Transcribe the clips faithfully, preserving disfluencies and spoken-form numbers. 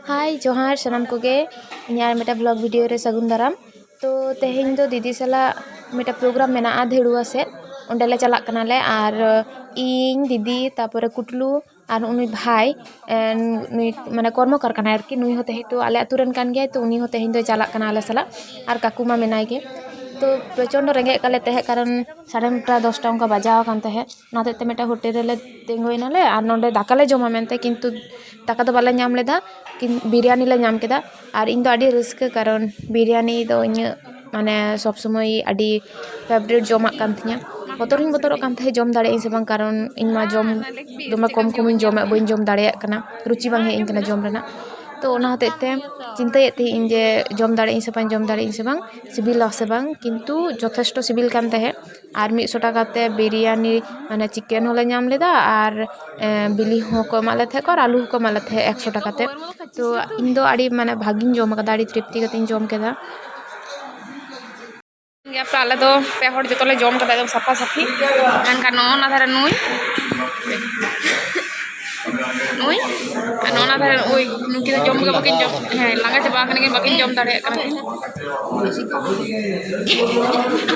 ᱦᱟᱭ, ᱡᱚᱦᱟᱨ ᱥᱟᱱᱟᱢ ᱠᱚᱜᱮ᱾ ᱤᱧᱟᱹᱜ ᱟᱨ ᱢᱤᱫᱴᱟᱝ ᱵᱷᱞᱚᱜ ᱵᱷᱤᱰᱤᱭᱳ ᱨᱮ ᱥᱟᱹᱜᱩᱱ ᱫᱟᱨᱟᱢ᱾ ᱛᱚ, ᱛᱮᱦᱮᱧ ᱫᱚ ᱫᱤᱫᱤ ᱥᱟᱞᱟᱜ ᱢᱤᱫᱴᱟᱝ ᱯᱨᱳᱜᱨᱟᱢ ᱢᱮᱱᱟᱜᱼᱟ ᱫᱷᱮᱲᱩᱣᱟ ᱥᱮᱫ, ᱚᱸᱰᱮ ᱞᱮ ᱪᱟᱞᱟᱜ ᱠᱟᱱᱟᱞᱮ᱾ ᱟᱨ ᱤᱧ, ᱫᱤᱫᱤ, ᱛᱟᱨᱯᱚᱨᱮ ᱠᱩᱴᱞᱩ ᱟᱨ ᱩᱱᱤ ᱵᱷᱟᱭ, ᱮᱱ, ᱱᱩᱭ ᱢᱟᱱᱮ ᱠᱚᱨᱢᱚᱠᱟᱨ ᱠᱟᱱᱟᱭ ᱟᱨᱠᱤ, ᱱᱩᱭ ᱦᱚᱸ ᱛᱮᱦᱮᱧ ᱛᱚ ᱟᱞᱮ ᱟᱹᱛᱩ ᱨᱮᱱ ᱠᱟᱱ ᱜᱮᱭᱟᱭ, ᱛᱚ ᱩᱱᱤ ᱦᱚᱸ ᱛᱮᱦᱮᱧ ᱫᱚᱭ ᱪᱟᱞᱟᱜ ᱠᱟᱱᱟ ᱟᱞᱮ ᱥᱟᱞᱟᱜ᱾ ᱟᱨ ᱠᱟᱠᱩ ᱢᱟ ᱢᱮᱱᱟᱭ ᱜᱮ᱾ ᱛᱚ ᱯᱨᱚᱪᱚᱱᱰᱚ ᱨᱮᱸᱜᱮᱡ ᱠᱟᱞᱮ ᱛᱟᱦᱮᱸᱫ, ᱠᱟᱨᱚᱱ ᱥᱟᱲᱮ ᱱᱚᱴᱟ ᱫᱚᱥᱴᱟ ᱚᱱᱠᱟ ᱵᱟᱡᱟᱣ ᱟᱠᱟᱱ ᱛᱟᱦᱮᱸᱫ᱾ ᱚᱱᱟ ᱦᱚᱛᱮᱡ ᱛᱮ ᱢᱤᱫᱴᱟᱝ ᱦᱳᱴᱮᱞ ᱨᱮᱞᱮ ᱛᱤᱸᱜᱩᱭᱮᱱᱟᱞᱮ ᱟᱨ ᱱᱚᱸᱰᱮ ᱫᱟᱠᱟ ᱞᱮ ᱡᱚᱢᱟ ᱢᱮᱱᱛᱮ, ᱠᱤᱱᱛᱩ ᱫᱟᱠᱟ ᱫᱚ ᱵᱟᱞᱮ ᱧᱟᱢ ᱞᱮᱫᱟ᱾ ᱠᱤᱱ- ᱵᱤᱨᱭᱟᱱᱤ ᱞᱮ ᱧᱟᱢ ᱠᱮᱫᱟ᱾ ᱟᱨ ᱤᱧ ᱫᱚ ᱟᱹᱰᱤ ᱨᱟᱹᱥᱠᱟᱹ, ᱠᱟᱨᱚᱱ ᱵᱤᱨᱭᱟᱱᱤ ᱫᱚ ᱤᱧᱟᱹᱜ ᱢᱟᱱᱮ ᱥᱚᱵᱽ ᱥᱚᱢᱚᱭ ᱟᱹᱰᱤ ᱯᱷᱮᱵᱟᱨᱮᱴ ᱡᱚᱢᱟᱜ ᱠᱟᱱ ᱛᱤᱧᱟᱹ᱾ ᱵᱚᱛᱚᱨ ᱦᱚᱸᱧ ᱵᱚᱛᱚᱨᱚᱜ ᱠᱟᱱ ᱛᱟᱦᱮᱸᱫ ᱡᱚᱢ ᱫᱟᱲᱮᱭᱟᱜ ᱟᱹᱧ ᱥᱮ ᱵᱟᱝ, ᱠᱟᱨᱚᱱ ᱤᱧ ᱢᱟ ᱡᱚᱢ ᱫᱚᱢᱮ ᱠᱚᱢ ᱠᱚᱢᱤᱧ ᱡᱚᱢᱮᱫ, ᱵᱟᱹᱧ ᱡᱚᱢ ᱫᱟᱲᱮᱭᱟᱜ ᱠᱟᱱᱟ, ᱨᱩᱪᱤ ᱵᱟᱝ ᱦᱮᱡ ᱟᱹᱧ ᱠᱟᱱᱟ ᱡᱚᱢ ᱨᱮᱱᱟᱜ᱾ ᱛᱚ ᱚᱱᱟ ᱦᱚᱛᱮᱡ ᱛᱮ ᱪᱤᱱᱛᱟᱹᱭᱮᱫ ᱛᱟᱦᱮᱸᱫ ᱤᱧ ᱡᱮ ᱡᱚᱢ ᱫᱟᱲᱮᱭᱟᱜ ᱟᱹᱧ ᱥᱮ ᱵᱟᱝ, ᱡᱚᱢ ᱫᱟᱲᱮᱭᱟᱜ ᱟᱹᱧ ᱥᱮ ᱵᱟᱝ, ᱥᱤᱵᱤᱞᱟ ᱥᱮ ᱵᱟᱝ, ᱠᱤᱱᱛᱩ ᱡᱚᱛᱷᱮᱥᱴᱚ ᱥᱤᱵᱤᱞ ᱠᱟᱱ ᱛᱟᱦᱮᱸᱫ᱾ ᱟᱨ ᱢᱤᱫ ᱥᱚ ᱴᱟᱠᱟ ᱛᱮ ᱵᱤᱨᱭᱟᱱᱤ, ᱢᱟᱱᱮ ᱪᱤᱠᱮᱱ ᱦᱚᱸᱞᱮ ᱧᱟᱢ ᱞᱮᱫᱟ, ᱟᱨ ᱮ, ᱵᱤᱞᱤ ᱦᱚᱸᱠᱚ ᱮᱢᱟᱜ ᱞᱮ ᱛᱟᱦᱮᱸᱫ ᱠᱚ, ᱟᱨ ᱟᱹᱞᱩ ᱦᱚᱸᱠᱚ ᱮᱢᱟᱜ ᱞᱮ ᱛᱟᱦᱮᱸᱫ ᱮᱠᱥᱚ ᱴᱟᱠᱟ ᱛᱮ᱾ ᱛᱚ ᱤᱧ ᱫᱚ ᱟᱹᱰᱤ ᱢᱟᱱᱮ ᱵᱷᱟᱜᱤᱧ ᱡᱚᱢ ᱠᱟᱫᱟ, ᱟᱹᱰᱤ ᱛᱨᱤᱯᱛᱤ ᱠᱟᱛᱮᱧ ᱡᱚᱢ ᱠᱮᱫᱟ᱾ ᱜᱮᱭᱟ ᱯᱮ, ᱟᱞᱮ ᱫᱚ ᱯᱮ ᱦᱚᱲ ᱡᱚᱛᱚ ᱞᱮ ᱡᱚᱢ ᱠᱟᱫᱟ ᱮᱠᱫᱚᱢ ᱥᱟᱯᱷᱟ ᱥᱟᱹᱯᱷᱤ᱾ ᱢᱮᱱᱠᱷᱟᱱ ᱱᱚᱜᱼᱚ ᱱᱟ ᱫᱷᱟᱨᱮ ᱱᱩᱭ, ᱱᱩᱭ, ᱟᱨ ᱱᱚᱜᱼᱚ ᱱᱟ ᱫᱷᱟᱨᱮ ᱳᱭ ᱱᱩᱠᱤᱱ ᱫᱚ ᱡᱚᱢ ᱜᱮ ᱵᱟᱹᱠᱤᱱ ᱡᱚᱢ, ᱦᱮᱸ, ᱞᱟᱸᱜᱟ ᱪᱟᱵᱟ ᱟᱠᱟᱱᱟ ᱠᱤᱱ, ᱵᱟᱹᱠᱤᱱ ᱡᱚᱢ ᱫᱟᱲᱮᱭᱟᱜ ᱠᱟᱱᱟ ᱠᱤᱱ᱾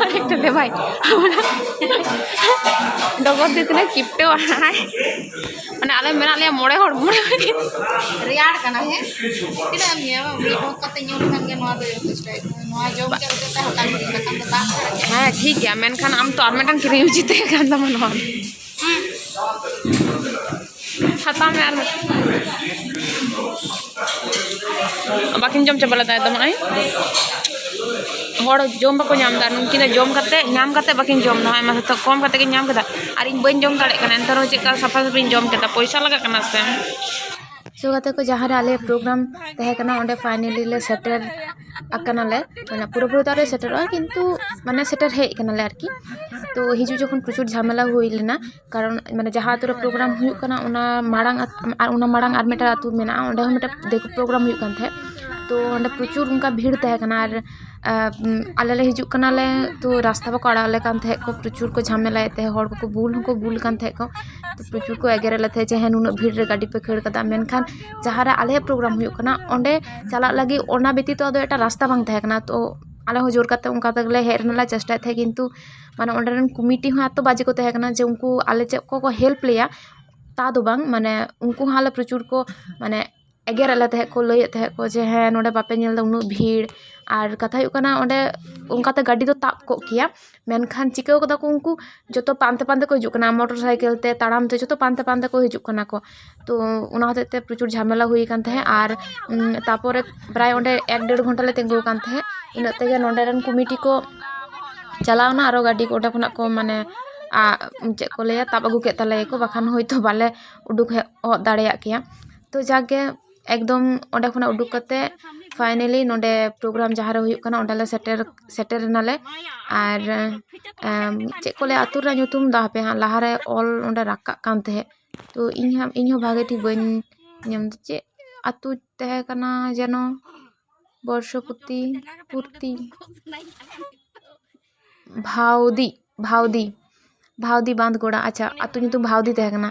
ᱟᱨ ᱮᱠᱴᱩ ᱫᱮ ᱵᱷᱟᱭ, ᱰᱚᱜᱚᱨ ᱫᱤ ᱛᱤᱱᱟᱹᱜ ᱠᱤᱯᱴᱟᱹᱣ ᱟᱭ᱾ ᱢᱟᱱᱮ ᱟᱞᱮ ᱢᱮᱱᱟᱜ ᱞᱮᱭᱟ ᱢᱚᱬᱮ ᱦᱚᱲ, ᱢᱚᱬᱮ ᱦᱚᱲ ᱜᱮ᱾ ᱨᱮᱭᱟᱲ ᱠᱟᱱᱟ, ᱦᱮᱸ? ᱛᱤᱱᱟᱹᱜ ᱮᱢ ᱧᱩᱭᱟ? ᱢᱤᱫ ᱰᱚᱜ ᱠᱟᱛᱮ ᱧᱩ ᱞᱮᱠᱷᱟᱱ ᱜᱮ ᱱᱚᱣᱟ ᱫᱚ ᱡᱚᱛᱷᱮᱥᱴᱚ᱾ ᱱᱚᱣᱟ ᱡᱚᱢ ᱪᱟᱞ ᱠᱟᱛᱮ ᱦᱟᱛᱟᱣ ᱠᱤᱨᱤᱧ ᱞᱮᱠᱷᱟᱱ ᱫᱚ ᱫᱟᱜ ᱪᱷᱟᱲᱟ ᱪᱮᱫ? ᱦᱮᱸ, ᱴᱷᱤᱠ ᱜᱮᱭᱟ, ᱢᱮᱱᱠᱷᱟᱱ ᱟᱢ ᱛᱚ ᱟᱨ ᱢᱤᱫᱴᱟᱝ ᱠᱤᱨᱤᱧ ᱩᱪᱤᱛ ᱛᱟᱦᱮᱸ ᱠᱟᱱ ᱛᱟᱢᱟ ᱱᱚᱣᱟ᱾ ᱦᱟᱛᱟᱣ ᱢᱮ ᱟᱨ ᱢᱤᱫᱴᱟᱝ᱾ ᱵᱟᱹᱠᱤᱱ ᱡᱚᱢ ᱪᱟᱵᱟ ᱞᱮᱫᱟ ᱮᱠᱫᱚᱢ, ᱱᱚᱜᱼᱚᱭ᱾ ᱦᱚᱲ ᱡᱚᱢ ᱵᱟᱠᱚ ᱧᱟᱢ ᱮᱫᱟ, ᱱᱩᱠᱤᱱ ᱫᱚ ᱡᱚᱢ ᱠᱟᱛᱮ, ᱧᱟᱢ ᱠᱟᱛᱮ ᱵᱟᱹᱠᱤᱱ ᱡᱚᱢ ᱮᱫᱟ, ᱟᱭᱢᱟ ᱥᱟᱛᱟᱢ ᱠᱚᱢ ᱠᱟᱛᱮ ᱠᱤᱱ ᱧᱟᱢ ᱠᱮᱫᱟ, ᱟᱨ ᱤᱧ ᱵᱟᱹᱧ ᱡᱚᱢ ᱫᱟᱲᱮᱭᱟᱜ ᱠᱟᱱᱟ, ᱮᱱᱛᱮ ᱨᱮᱦᱚᱸ ᱪᱮᱫ ᱞᱮᱠᱟ ᱥᱟᱯᱷᱟ ᱥᱟᱹᱯᱷᱤᱧ ᱡᱚᱢ ᱠᱮᱫᱟ, ᱯᱚᱭᱥᱟ ᱞᱟᱜᱟᱜ ᱠᱟᱱᱟ ᱥᱮ᱾ ᱥᱳ ᱜᱟᱛᱮ ᱠᱚ, ᱡᱟᱦᱟᱸ ᱨᱮ ᱟᱞᱮᱭᱟᱜ ᱯᱨᱳᱜᱨᱟᱢ ᱛᱟᱦᱮᱸ ᱠᱟᱱᱟ, ᱚᱸᱰᱮ ᱯᱷᱟᱭᱱᱟᱞᱤ ᱞᱮ ᱥᱮᱴᱮᱨ ᱟᱠᱟᱱᱟᱞᱮ, ᱢᱟᱱᱮ ᱯᱩᱨᱟᱹᱯᱩᱨᱤ ᱫᱚ ᱟᱞᱮ ᱥᱮᱴᱮᱨᱚᱜᱼᱟ, ᱠᱤᱱᱛᱩ ᱢᱟᱱᱮ ᱥᱮᱴᱮᱨ ᱦᱮᱡ ᱠᱟᱱᱟᱞᱮ ᱟᱨᱠᱤ᱾ ᱛᱚ ᱦᱤᱡᱩᱜ ᱡᱚᱠᱷᱚᱱ ᱯᱨᱚᱪᱩᱨ ᱡᱷᱟᱢᱮᱞᱟ ᱦᱩᱭ ᱞᱮᱱᱟ, ᱠᱟᱨᱚᱱ ᱢᱟᱱᱮ ᱡᱟᱦᱟᱸ ᱟᱛᱳ ᱨᱮ ᱯᱨᱳᱜᱨᱟᱢ ᱦᱩᱭᱩᱜ ᱠᱟᱱᱟ, ᱚᱱᱟ ᱢᱟᱲᱟᱝ ᱟᱛ-, ᱟᱨ ᱚᱱᱟ ᱢᱟᱲᱟᱝ ᱟᱨ ᱢᱤᱫᱴᱟᱝ ᱟᱛᱳ ᱢᱮᱱᱟᱜᱼᱟ, ᱚᱸᱰᱮ ᱦᱚᱸ ᱢᱤᱫᱴᱟᱝ ᱫᱤᱠᱩ ᱯᱨᱳᱜᱨᱟᱢ ᱦᱩᱭᱩᱜ ᱠᱟᱱ ᱛᱟᱦᱮᱸᱫ᱾ ᱛᱚ ᱛᱚ ᱚᱸᱰᱮ ᱯᱨᱚᱪᱩᱨ ᱚᱱᱠᱟ ᱵᱷᱤᱲ ᱛᱟᱦᱮᱸ ᱠᱟᱱᱟ᱾ ᱟᱨ ᱟᱞᱮ ᱞᱮ ᱦᱤᱡᱩᱜ ᱠᱟᱱᱟᱞᱮ, ᱛᱚ ᱨᱟᱥᱛᱟ ᱵᱟᱠᱚ ᱟᱲᱟᱜ ᱟᱞᱮ ᱠᱟᱱ ᱛᱟᱦᱮᱸᱫ ᱠᱚ, ᱯᱨᱚᱪᱩᱨ ᱠᱚ ᱡᱷᱟᱢᱮᱞᱟᱭᱮᱫ ᱛᱟᱦᱮᱸᱫ, ᱦᱚᱲ ᱠᱚᱠᱚ ᱵᱩᱞ ᱦᱚᱸᱠᱚ ᱵᱩᱞ ᱠᱟᱱ ᱛᱟᱦᱮᱸᱫ ᱠᱚ᱾ ᱛᱚ ᱯᱨᱚᱪᱩᱨ ᱠᱚ ᱮᱜᱮᱨ ᱟᱞᱮ ᱛᱟᱦᱮᱸᱫ ᱡᱮ, "ᱦᱮᱸ, ᱱᱩᱱᱟᱹᱜ ᱵᱷᱤᱲ ᱨᱮ ᱜᱟᱹᱰᱤ ᱯᱮ ᱠᱷᱟᱹᱲ ᱠᱟᱫᱟ", ᱢᱮᱱᱠᱷᱟᱱ ᱡᱟᱦᱟᱸ ᱨᱮ ᱟᱞᱮᱭᱟᱜ ᱯᱨᱳᱜᱨᱟᱢ ᱦᱩᱭᱩᱜ ᱠᱟᱱᱟ, ᱚᱸᱰᱮ ᱪᱟᱞᱟᱜ ᱞᱟᱹᱜᱤᱫ ᱚᱱᱟ ᱵᱮᱛᱤᱛᱚ ᱟᱫᱚ ᱮᱴᱟᱜ ᱨᱟᱥᱛᱟ ᱵᱟᱝ ᱛᱟᱦᱮᱸ ᱠᱟᱱᱟ᱾ ᱛᱚ ᱟᱞᱮ ᱦᱚᱸ ᱡᱳᱨ ᱠᱟᱛᱮ ᱚᱱᱠᱟ ᱛᱮᱜᱮᱞᱮ ᱦᱮᱡ ᱨᱮᱱᱟᱜ ᱞᱮ ᱪᱮᱥᱴᱟᱭᱮᱫ ᱛᱟᱦᱮᱸᱫ, ᱠᱤᱱᱛᱩ ᱢᱟᱱᱮ ᱚᱸᱰᱮ ᱨᱮᱱ ᱠᱚᱢᱤᱴᱤ ᱦᱚᱸ ᱮᱛᱚ ᱵᱟᱡᱮ ᱠᱚ ᱛᱟᱦᱮᱸ ᱠᱟᱱᱟ ᱡᱮ ᱩᱱᱠᱩ ᱟᱞᱮ ᱪᱮᱫ ᱠᱚ ᱠᱚ ᱦᱮᱞᱯ ᱞᱮᱭᱟ, ᱛᱟ ᱫᱚ ᱵᱟᱝ, ᱢᱟᱱᱮ ᱩᱱᱠᱩ ᱦᱚᱸ ᱟᱞᱮ ᱯᱨᱚᱪᱩᱨ ᱠᱚ ᱢᱟᱱᱮ ᱮᱜᱮᱨ ᱟᱞᱮ ᱛᱟᱦᱮᱸᱫ ᱠᱚ, ᱞᱟᱹᱭᱮᱫ ᱛᱟᱦᱮᱸᱫ ᱠᱚ ᱡᱮ, "ᱦᱮᱸ, ᱱᱚᱰᱮ ᱵᱟᱯᱮ ᱧᱮᱞ ᱮᱫᱟ ᱩᱱᱟᱹᱜ ᱵᱷᱤᱲ?" ᱟᱨ ᱠᱟᱛᱷᱟ ᱦᱩᱭᱩᱜ ᱠᱟᱱᱟ, ᱚᱸᱰᱮ ᱚᱱᱠᱟᱛᱮ ᱜᱟᱹᱰᱤ ᱫᱚ ᱛᱟᱵ ᱠᱚᱜ ᱠᱮᱭᱟ, ᱢᱮᱱᱠᱷᱟᱱ ᱪᱤᱠᱟᱹᱣ ᱠᱟᱫᱟ ᱠᱚ, ᱩᱱᱠᱩ ᱡᱚᱛᱚ ᱯᱟᱱᱛᱮ ᱯᱟᱱᱛᱮ ᱠᱚ ᱦᱤᱡᱩᱜ ᱠᱟᱱᱟ, ᱢᱚᱴᱚᱨ ᱥᱟᱭᱠᱮᱞ ᱛᱮ, ᱛᱟᱲᱟᱢ ᱛᱮ, ᱡᱚᱛᱚ ᱯᱟᱱᱛᱮ ᱯᱟᱱᱛᱮ ᱠᱚ ᱦᱤᱡᱩᱜ ᱠᱟᱱᱟ ᱠᱚ᱾ ᱛᱚ ᱚᱱᱟ ᱦᱚᱛᱮᱡ ᱛᱮ ᱯᱨᱚᱪᱩᱨ ᱡᱷᱟᱢᱮᱞᱟ ᱦᱩᱭ ᱟᱠᱟᱱ ᱛᱟᱦᱮᱸᱫ᱾ ᱟᱨ ᱩᱢ, ᱛᱟᱯᱚᱨᱮ ᱯᱨᱟᱭ ᱚᱸᱰᱮ ᱮᱠ ᱰᱮᱲ ᱜᱷᱚᱱᱴᱟ ᱞᱮ ᱛᱤᱸᱜᱩ ᱟᱠᱟᱱ ᱛᱟᱦᱮᱸᱫ᱾ ᱤᱱᱟᱹᱜ ᱛᱮᱜᱮ ᱱᱚᱰᱮ ᱨᱮᱱ ᱠᱚᱢᱤᱴᱤ ᱠᱚ ᱪᱟᱞᱟᱣᱱᱟ, ᱟᱨᱚ ᱜᱟᱹᱰᱤ ᱠᱚ ᱚᱸᱰᱮ ᱠᱷᱚᱱᱟᱜ ᱠᱚ ᱢᱟᱱᱮ, ᱟ, ᱪᱮᱫ ᱠᱚ ᱞᱟᱹᱭᱟ, ᱛᱟᱵ ᱟᱹᱜᱩ ᱠᱮᱫ ᱛᱟᱞᱮᱭᱟᱠᱚ, ᱵᱟᱠᱷᱟᱱ ᱦᱚᱭᱛᱳ ᱵᱟᱞᱮ ᱩᱰᱩᱠ ᱦᱮᱡ ᱦᱚᱫ ᱫᱟᱲᱮᱭᱟᱜ ᱠᱮᱭᱟ᱾ ᱛᱚ ᱡᱟᱜᱮ ᱮᱠᱫᱚᱢ ᱚᱸᱰᱮ ᱠᱷᱚᱱᱟᱜ ᱩᱰᱩᱠ ᱠᱟᱛᱮ finally ᱱᱚᱰᱮ ᱯᱨᱳᱜᱨᱟᱢ ᱡᱟᱦᱟᱸ ᱨᱮ ᱦᱩᱭᱩᱜ ᱠᱟᱱᱟ, ᱚᱸᱰᱮ ᱞᱮ ᱥᱮᱴᱮᱨ, ᱥᱮᱴᱮᱨ ᱮᱱᱟᱞᱮ᱾ ᱟᱨ, ᱮᱢ, ᱪᱮᱫ ᱠᱚ ᱞᱟᱹᱭᱟ, ᱟᱹᱛᱩ ᱨᱮᱱᱟᱜ ᱧᱩᱛᱩᱢ ᱫᱚ ᱦᱟᱯᱮ ᱦᱟᱸᱜ, ᱞᱟᱦᱟᱨᱮ ᱚᱞ ᱚᱸᱰᱮ ᱨᱟᱠᱟᱵ ᱠᱟᱱ ᱛᱟᱦᱮᱸᱫ, ᱛᱚ ᱤᱧ ᱦᱚᱸ, ᱤᱧ ᱦᱚᱸ ᱵᱷᱟᱜᱮ ᱴᱷᱤᱠ ᱵᱟᱹᱧ ᱧᱟᱢ ᱮᱫᱟ᱾ ᱪᱮᱫ ᱟᱹᱛᱩ ᱛᱟᱦᱮᱸ ᱠᱟᱱᱟ ᱡᱮᱱᱚ? ᱵᱚᱨᱥᱚᱯᱚᱛᱤ, ᱯᱩᱨᱛᱤ, ᱵᱷᱟᱣᱫᱤ, ᱵᱷᱟᱣᱫᱤ, ᱵᱷᱟᱣᱫᱤ ᱵᱟᱸᱫᱷ ᱜᱚᱲᱟ᱾ ᱟᱪᱪᱷᱟ, ᱟᱹᱛᱩ ᱧᱩᱛᱩᱢ ᱵᱷᱟᱣᱫᱤ ᱛᱟᱦᱮᱸ ᱠᱟᱱᱟ᱾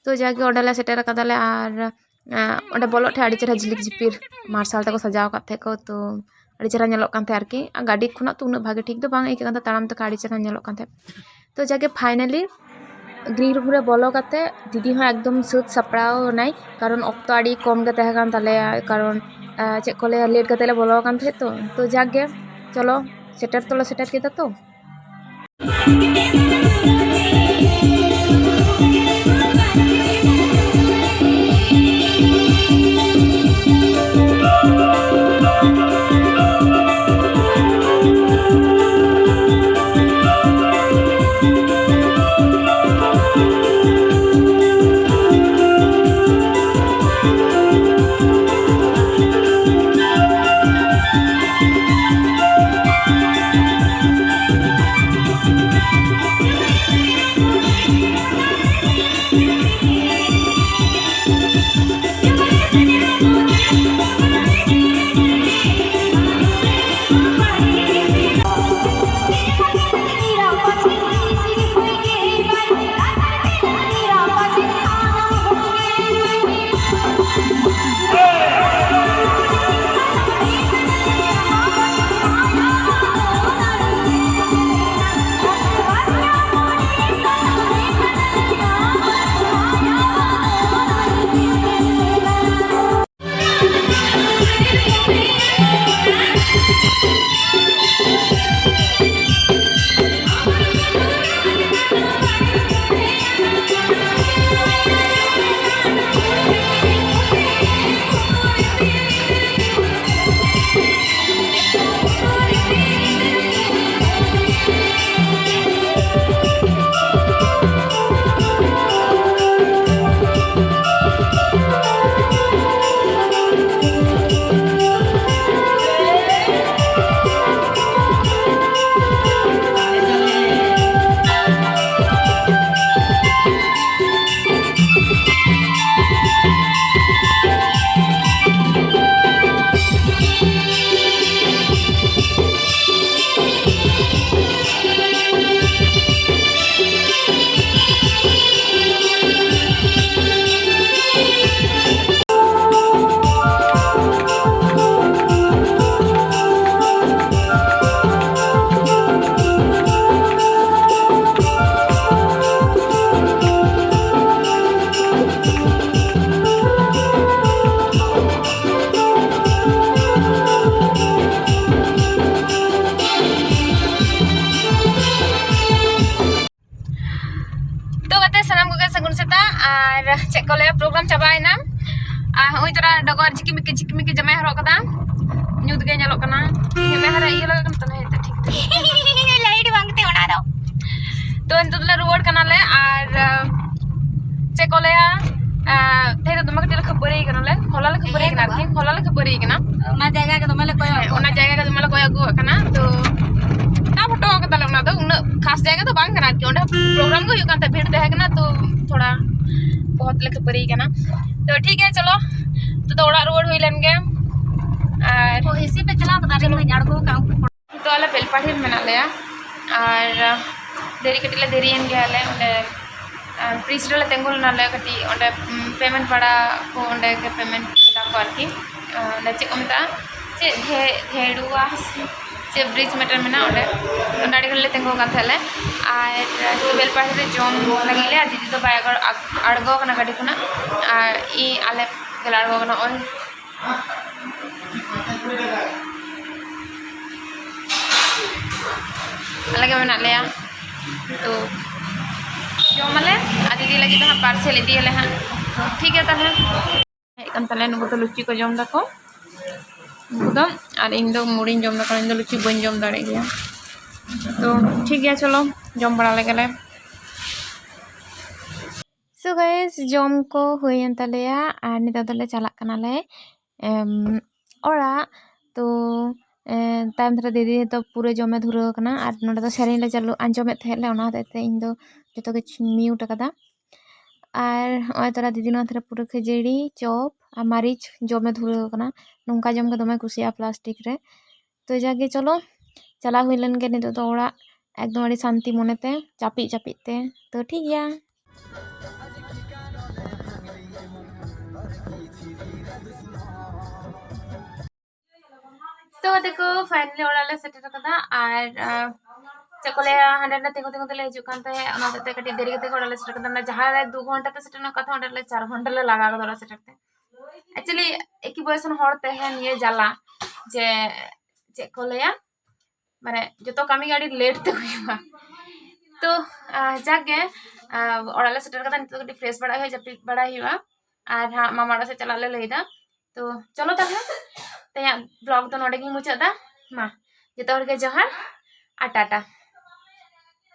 ᱛᱚ ᱡᱟᱜᱮ ᱚᱸᱰᱮ ᱞᱮ ᱥᱮᱴᱮᱨ ᱟᱠᱟᱫᱟᱞᱮ᱾ ᱟᱨ, ᱮᱸ, ᱚᱸᱰᱮ ᱵᱚᱞᱚᱜ ᱴᱷᱮᱱ ᱟᱹᱰᱤ ᱪᱮᱦᱨᱟ ᱡᱷᱤᱞᱤᱠ ᱡᱷᱤᱯᱤᱨ ᱢᱟᱨᱥᱟᱞ ᱛᱮᱠᱚ ᱥᱟᱡᱟᱣ ᱟᱠᱟᱫ ᱛᱟᱦᱮᱸᱫ ᱠᱚ, ᱛᱚ ᱟᱹᱰᱤ ᱪᱮᱦᱨᱟ ᱧᱮᱞᱚᱜ ᱠᱟᱱ ᱛᱟᱦᱮᱸᱫ ᱟᱨᱠᱤ᱾ ᱟᱨ ᱜᱟᱹᱰᱤ ᱠᱷᱚᱱᱟᱜ ᱛᱚ ᱩᱱᱟᱹᱜ ᱵᱷᱟᱜᱮ ᱴᱷᱤᱠ ᱫᱚ ᱵᱟᱝ ᱟᱹᱭᱠᱟᱹᱜ ᱠᱟᱱ ᱛᱟᱦᱮᱸᱫ, ᱛᱟᱲᱟᱢ ᱛᱮᱠᱷᱟᱱ ᱟᱹᱰᱤ ᱪᱮᱦᱨᱟ ᱧᱮᱞᱚᱜ ᱠᱟᱱ ᱛᱟᱦᱮᱸᱫ᱾ ᱛᱚ ᱡᱟᱜᱮ finally green room ᱨᱮ ᱵᱚᱞᱚ ᱠᱟᱛᱮ ᱫᱤᱫᱤ ᱦᱚᱸ ᱮᱠᱫᱚᱢ ᱥᱟᱹᱛ ᱥᱟᱯᱲᱟᱣ ᱮᱱᱟᱭ, ᱠᱟᱨᱚᱱ ᱚᱠᱛᱚ ᱟᱹᱰᱤ ᱠᱚᱢ ᱜᱮ ᱛᱟᱦᱮᱸ ᱠᱟᱱ ᱛᱟᱞᱮᱭᱟ, ᱠᱟᱨᱚᱱ, ᱟᱸ, ᱪᱮᱫ ᱠᱚ ᱞᱟᱹᱭᱟ, late ᱠᱟᱛᱮ ᱞᱮ ᱵᱚᱞᱚ ᱟᱠᱟᱱ ᱛᱟᱦᱮᱸᱫ ᱛᱚ᱾ ᱛᱚ ᱡᱟᱜᱮ ᱪᱚᱞᱚ, ᱥᱮᱴᱮᱨ ᱛᱚᱞᱮ ᱥᱮᱴᱮᱨ ᱠᱮᱫᱟ ᱛᱚ᱾ ᱪᱟᱵᱟᱭᱮᱱᱟ᱾ ᱟᱨ ᱦᱚᱸᱜᱼᱚᱭ ᱛᱚᱨᱟ ᱰᱚᱜᱚᱨ ᱡᱷᱤᱠᱤᱢᱤᱠᱤ ᱡᱷᱤᱠᱤᱢᱤᱠᱤ ᱡᱟᱢᱟᱭ ᱦᱚᱨᱚᱜ ᱠᱟᱫᱟ, ᱧᱩᱛ ᱜᱮ ᱧᱮᱞᱚᱜ ᱠᱟᱱᱟ᱾ ᱤᱧᱟᱹᱜ ᱢᱮᱫᱦᱟ ᱨᱮ ᱤᱭᱟᱹ ᱞᱟᱜᱟᱜ ᱠᱟᱱᱟ ᱛᱚ, ᱦᱮᱸ, ᱴᱷᱤᱠ ᱜᱮ᱾ ᱞᱟᱭᱤᱴ ᱵᱟᱝ ᱛᱮ ᱚᱱᱟ ᱫᱚ᱾ ᱛᱚ ᱱᱤᱛᱚᱜ ᱫᱚᱞᱮ ᱨᱩᱣᱟᱹᱲ ᱠᱟᱱᱟᱞᱮ᱾ ᱟᱨ ᱪᱮᱫ ᱠᱚ ᱞᱟᱹᱭᱟ, ᱛᱮᱦᱮᱧ ᱫᱚ ᱫᱚᱢᱮ ᱠᱟᱹᱴᱤᱡ ᱞᱮ ᱠᱷᱟᱹᱯᱟᱹᱨᱤ ᱠᱟᱱᱟᱞᱮ, ᱦᱚᱞᱟ ᱞᱮ ᱠᱷᱟᱹᱯᱟᱹᱨᱤ ᱠᱟᱱᱟ ᱟᱨᱠᱤ, ᱦᱚᱞᱟ ᱞᱮ ᱠᱷᱟᱹᱯᱟᱹᱨᱤ ᱠᱟᱱᱟ᱾ ᱚᱱᱟ ᱡᱟᱭᱜᱟ ᱜᱮ ᱫᱚᱢᱮ ᱞᱮ ᱠᱚᱭᱚᱜ ᱦᱮᱸ, ᱚᱱᱟ ᱡᱟᱭᱜᱟ ᱜᱮ ᱫᱚᱢᱮ ᱞᱮ ᱠᱚᱭᱚᱜ ᱟᱹᱜᱩᱣᱟᱜ ᱠᱟᱱᱟ᱾ ᱛᱚ ᱛᱟᱵ ᱦᱚᱴᱚ ᱠᱟᱫᱟᱞᱮ, ᱚᱱᱟ ᱫᱚ ᱩᱱᱟᱹᱜ ᱠᱷᱟᱥ ᱡᱟᱭᱜᱟ ᱫᱚ ᱵᱟᱝ ᱠᱟᱱᱟ ᱟᱨᱠᱤ, ᱚᱸᱰᱮ ᱯᱨᱳᱜᱨᱟᱢ ᱜᱮ ᱦᱩᱭᱩᱜ ᱠᱟᱱ ᱛᱟᱦᱮᱸᱫ, ᱵᱷᱤᱲ ᱛᱟᱦᱮᱸ ᱠᱟᱱᱟ, ᱛᱚ ᱛᱷᱚᱲᱟ ᱵᱚᱦᱚᱛ ᱞᱮ ᱠᱷᱟᱹᱯᱟᱹᱨᱤ ᱠᱟᱱᱟ᱾ ᱛᱚ ᱴᱷᱤᱠ ᱜᱮᱭᱟ, ᱪᱚᱞᱚ ᱱᱤᱛᱚᱜ ᱫᱚ ᱚᱲᱟᱜ ᱨᱩᱣᱟᱹᱲ ᱦᱩᱭ ᱞᱮᱱ ᱜᱮ᱾ ᱟᱨ ᱚ, ᱦᱤᱥᱤ ᱯᱮ ᱪᱟᱞᱟᱣ ᱠᱟᱫᱟ, ᱟᱹᱞᱤᱧ ᱞᱤᱧ ᱟᱬᱜᱚ ᱠᱟᱜᱼᱟ ᱩᱱᱠᱩ᱾ ᱱᱤᱛᱚᱜ ᱟᱞᱮ ᱵᱮᱞᱯᱟᱦᱟᱲᱤ ᱨᱮ ᱢᱮᱱᱟᱜ ᱞᱮᱭᱟ, ᱟᱨ ᱫᱮᱨᱤ ᱠᱟᱹᱴᱤᱡ ᱞᱮ ᱫᱮᱨᱤᱭᱮᱱ ᱜᱮᱭᱟᱞᱮ᱾ ᱚᱸᱰᱮ ᱵᱨᱤᱡᱽ ᱨᱮᱞᱮ ᱛᱤᱸᱜᱩ ᱞᱮᱱᱟᱞᱮ ᱠᱟᱹᱴᱤᱡ, ᱚᱸᱰᱮ ᱯᱮᱢᱮᱱᱴ ᱵᱟᱲᱟ ᱠᱚ, ᱚᱸᱰᱮ ᱜᱮ ᱯᱮᱢᱮᱱᱴ ᱠᱮᱫᱟ ᱠᱚ ᱟᱨᱠᱤ᱾ ᱚᱸᱰᱮ ᱪᱮᱫ ᱠᱚ ᱢᱮᱛᱟᱜᱼᱟ, ᱪᱮᱫ ᱵᱷᱮ-, ᱵᱷᱮᱲᱩᱣᱟ ᱥᱮ ᱪᱮᱫ ᱵᱨᱤᱡᱽ ᱢᱤᱫᱴᱮᱱ ᱢᱮᱱᱟᱜᱼᱟ, ᱚᱸᱰᱮ, ᱚᱸᱰᱮ ᱟᱹᱰᱤ ᱜᱷᱟᱹᱲᱤᱡ ᱞᱮ ᱛᱤᱸᱜᱩ ᱟᱠᱟᱱ ᱛᱟᱦᱮᱸᱫ ᱞᱮ᱾ ᱟᱨ ᱵᱮᱞᱯᱟᱦᱟᱲᱤ ᱨᱮ ᱡᱚᱢ ᱞᱟᱹᱜᱤᱫ ᱞᱮ, ᱟᱨ ᱫᱤᱫᱤ ᱫᱚ ᱵᱟᱭ ᱟᱬᱜᱚ-, ᱟᱬᱜᱚ ᱟᱠᱟᱱᱟ ᱜᱟᱹᱰᱤ ᱠᱷᱚᱱᱟᱜ᱾ ᱟᱨ ᱤᱧ, ᱟᱞᱮ ᱜᱮᱞᱮ ᱟᱬᱜᱚ ᱟᱠᱟᱱᱟ ᱱᱚᱜᱼᱚᱭ᱾ ᱟᱞᱮ ᱜᱮ ᱢᱮᱱᱟᱜ ᱞᱮᱭᱟ᱾ ᱛᱚ ᱡᱚᱢᱟᱞᱮ, ᱟᱨ ᱫᱤᱫᱤ ᱞᱟᱹᱜᱤᱫ ᱫᱚ ᱦᱟᱸᱜ ᱯᱟᱨᱥᱮᱞ ᱤᱫᱤᱭᱟᱞᱮ ᱦᱟᱸᱜ᱾ ᱴᱷᱤᱠ ᱜᱮᱭᱟ ᱛᱟᱦᱞᱮ᱾ ᱦᱮᱡ ᱠᱟᱱ ᱛᱟᱞᱮᱭᱟ, ᱱᱩᱠᱩ ᱫᱚ ᱞᱩᱪᱤ ᱠᱚ ᱡᱚᱢ ᱫᱟᱠᱚ, ᱩᱱᱠᱩ ᱫᱚ, ᱟᱨ ᱤᱧ ᱫᱚ ᱢᱩᱲᱤᱧ ᱡᱚᱢ ᱫᱟᱠᱚ, ᱤᱧ ᱫᱚ ᱞᱩᱪᱤ ᱵᱟᱹᱧ ᱡᱚᱢ ᱫᱟᱲᱮᱭᱟᱜ ᱜᱮᱭᱟ᱾ ᱛᱚ ᱴᱷᱤᱠ ᱜᱮᱭᱟ, ᱪᱚᱞᱚ ᱡᱚᱢ ᱵᱟᱲᱟ ᱞᱮᱜᱮ ᱞᱮ᱾ So guys, ᱡᱚᱢ ᱠᱚ ᱦᱩᱭᱮᱱ ᱛᱟᱞᱮᱭᱟ ᱟᱨ ᱱᱤᱛᱚᱜ ᱫᱚᱞᱮ ᱪᱟᱞᱟᱜ ᱠᱟᱱᱟᱞᱮ, ᱮᱢ, ᱚᱲᱟᱜ᱾ ᱛᱚ, ᱮ, ᱛᱟᱭᱚᱢ ᱫᱷᱟᱨᱮ ᱫᱤᱫᱤ ᱫᱚ ᱯᱩᱨᱟᱹ ᱡᱚᱢᱮ ᱫᱷᱩᱨᱟᱹᱣ ᱠᱟᱱᱟ ᱟᱨ ᱱᱚᱰᱮ ᱫᱚ ᱥᱮᱨᱮᱧ ᱞᱮ ᱪᱟᱹᱞᱩ, ᱟᱸᱡᱚᱢᱮᱫ ᱛᱟᱦᱮᱸᱫ ᱞᱮ, ᱚᱱᱟ ᱦᱚᱛᱮᱡ ᱛᱮ ᱤᱧ ᱫᱚ ᱡᱚᱛᱚ ᱠᱤᱪᱷᱩᱧ mute ᱟᱠᱟᱫᱟ᱾ ᱟᱨ ᱱᱚᱜᱼᱚᱭ ᱛᱚᱨᱟ ᱫᱤᱫᱤ ᱱᱚᱣᱟ ᱫᱷᱟᱨᱮ ᱯᱩᱨᱟᱹ ᱠᱷᱟᱹᱡᱟᱹᱲᱤ, ᱪᱚᱯ ᱟᱨ ᱢᱟᱹᱨᱤᱪ ᱡᱚᱢᱮ ᱫᱷᱩᱨᱟᱹᱣ ᱠᱟᱱᱟ᱾ ᱱᱚᱝᱠᱟ ᱡᱚᱢ ᱜᱮ ᱫᱚᱢᱮ ᱠᱩᱥᱤᱭᱟᱜᱼᱟ plastic ᱨᱮ᱾ ᱛᱚ ᱡᱟᱜᱮ ᱪᱚᱞᱚ, ᱪᱟᱞᱟᱣ ᱦᱩᱭ ᱞᱮᱱ ᱜᱮ ᱱᱤᱛᱚᱜ ᱫᱚ ᱚᱲᱟᱜ, ᱮᱠᱫᱚᱢ ᱟᱹᱰᱤ ᱥᱟᱱᱛᱤ ᱢᱚᱱᱮᱛᱮ, ᱪᱟᱯᱤᱫ ᱪᱟᱯᱤᱫ ᱛᱮ᱾ ᱛᱚ ᱴᱷᱤᱠ ᱜᱮᱭᱟ᱾ ᱛᱚ ᱜᱟᱛᱮ ᱠᱚ, finally ᱚᱲᱟᱜ ᱞᱮ ᱥᱮᱴᱮᱨ ᱟᱠᱟᱫᱟ᱾ ᱟᱨ, ᱟᱨ ᱪᱮᱫ ᱠᱚ ᱞᱟᱹᱭᱟ, ᱦᱟᱸᱰᱮ ᱱᱟᱰᱮ ᱛᱤᱸᱜᱩ ᱛᱤᱸᱜᱩ ᱛᱮᱞᱮ ᱦᱤᱡᱩᱜ ᱠᱟᱱ ᱛᱟᱦᱮᱸᱫ, ᱚᱱᱟ ᱦᱚᱛᱮᱡ ᱛᱮ ᱠᱟᱹᱴᱤᱡ ᱫᱮᱨᱤ ᱠᱟᱛᱮ ᱜᱮ ᱚᱲᱟᱜ ᱞᱮ ᱥᱮᱴᱮᱨ ᱠᱟᱫᱟ᱾ ᱢᱟᱱᱮ ᱡᱟᱦᱟᱸ ᱨᱮ ᱫᱩ ᱜᱷᱚᱱᱴᱟ ᱛᱮ ᱥᱮᱴᱮᱨ ᱨᱮᱱᱟᱜ ᱠᱟᱛᱷᱟ, ᱚᱸᱰᱮ ᱞᱮ ᱪᱟᱨ ᱜᱷᱚᱱᱴᱟ ᱞᱮ ᱞᱟᱜᱟᱣ ᱠᱟᱫᱟ ᱚᱲᱟᱜ ᱥᱮᱴᱮᱨ ᱛᱮ᱾ Actually ᱮᱠᱤ ᱵᱚᱭᱮᱥ ᱨᱮᱱ ᱦᱚᱲ ᱛᱟᱦᱮᱸ ᱱᱤᱭᱟᱹ ᱡᱟᱞᱟ, ᱡᱮ ᱪᱮᱫ ᱠᱚ ᱞᱟᱹᱭᱟ, ᱢᱟᱱᱮ ᱡᱚᱛᱚ ᱠᱟᱹᱢᱤ ᱜᱮ ᱟᱹᱰᱤ late ᱛᱮ ᱦᱩᱭᱩᱜᱼᱟ᱾ ᱛᱚ, ᱟᱨ ᱡᱟᱜᱮ, ᱟᱨ ᱚᱲᱟᱜ ᱞᱮ ᱥᱮᱴᱮᱨ ᱠᱟᱫᱟ, ᱱᱤᱛᱚᱜ ᱫᱚ ᱠᱟᱹᱴᱤᱡ fresh ᱵᱟᱲᱟ ᱦᱩᱭᱩᱜᱼᱟ, ᱡᱟᱹᱯᱤᱫ ᱵᱟᱲᱟᱭ ᱦᱩᱭᱩᱜᱼᱟ᱾ ᱟᱨ ᱦᱟᱸᱜ ᱢᱟᱢᱟ ᱚᱲᱟᱜ ᱥᱮᱫ ᱪᱟᱞᱟᱜ ᱞᱮ ᱞᱟᱹᱭᱫᱟ᱾ ᱛᱚ ᱪᱚᱞᱚ ᱛᱟᱦᱞᱮ, ᱛᱮᱦᱮᱧᱟᱜ vlog ᱫᱚ ᱱᱚᱰᱮ ᱜᱤᱧ ᱢᱩᱪᱟᱹᱫ ᱫᱟ᱾ ᱢᱟ, ᱡᱚᱛᱚ ᱦᱚᱲ ᱜᱮ ᱡᱚᱦᱟᱨ ᱟᱨ ᱴᱟᱴᱟ᱾